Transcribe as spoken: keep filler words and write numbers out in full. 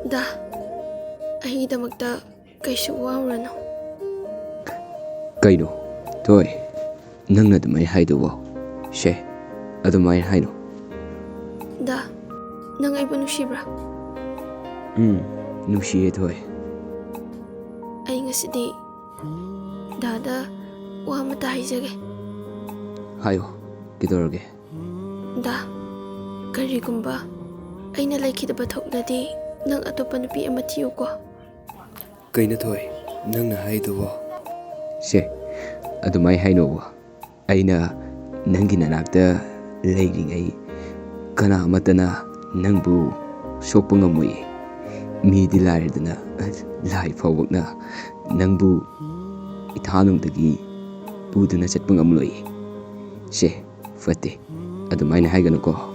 ꯗꯥ, ꯑꯩꯒꯤꯗꯃꯛꯇ ꯀꯩꯁꯨ ꯋꯥꯔꯨꯔꯅꯨ꯫ ꯀꯩꯅꯣ, ꯊꯣꯏ, ꯅꯪꯅ ꯑꯗꯨꯃꯥꯏꯅ ꯍꯥꯏꯗꯨꯕꯣ? ꯁꯦ, ꯑꯗꯨꯃꯥꯏꯅ ꯍꯥꯏꯅꯣ꯫ ꯗꯥ, ꯅꯪ ꯑꯩꯕꯨ ꯅꯨꯡꯁꯤꯕ꯭ꯔꯥ? ꯎꯝ, ꯅꯨꯡꯁꯤꯌꯦ ꯊꯣꯏ꯫ ꯑꯩ ꯉꯁꯤꯗꯤ ꯗꯥꯗ ꯋꯥ ꯑꯃꯇ ꯍꯥꯏꯖꯒꯦ꯫ ꯍꯥꯏꯌꯣ, ꯀꯩꯗꯧꯔꯒꯦ? ꯗꯥ, ꯀꯔꯤꯒꯨꯝꯕ ꯑꯩꯅ ꯂꯩꯈꯤꯗꯕ ꯊꯣꯛꯂꯗꯤ ꯅꯪ ꯑꯇꯣꯞꯄ ꯅꯨꯄꯤ ꯑꯃ ꯊꯤꯌꯨꯀꯣ꯫ ꯀꯩꯅꯣ ꯊꯣꯏ, ꯅꯪꯅ ꯍꯥꯏꯗꯨꯕꯣ? ꯁꯦ, ꯑꯗꯨꯃꯥꯏ ꯍꯥꯏꯅꯣꯕ꯫ ꯑꯩꯅ ꯅꯪꯒꯤ ꯅꯅꯥꯛꯇ ꯂꯩꯔꯤꯉꯩ ꯀꯅꯥ ꯑꯃꯠꯇꯅ ꯅꯪꯕꯨ ꯁꯣꯛꯄ ꯉꯝꯃꯣꯏꯌꯦ꯫ ꯃꯤꯗꯤ ꯂꯥꯏꯔꯗꯅ ꯂꯥꯏ ꯐꯥꯎꯕꯅ ꯅꯪꯕꯨ ꯏꯊꯥꯅꯨꯡꯗꯒꯤ ꯄꯨꯗꯨꯅ ꯆꯠꯄ ꯉꯝꯂꯣꯏꯌꯦ꯫ ꯁꯦ, ꯐꯠꯇꯦ, ꯑꯗꯨꯃꯥꯏꯅ ꯍꯥꯏꯒꯅꯨꯀꯣ꯫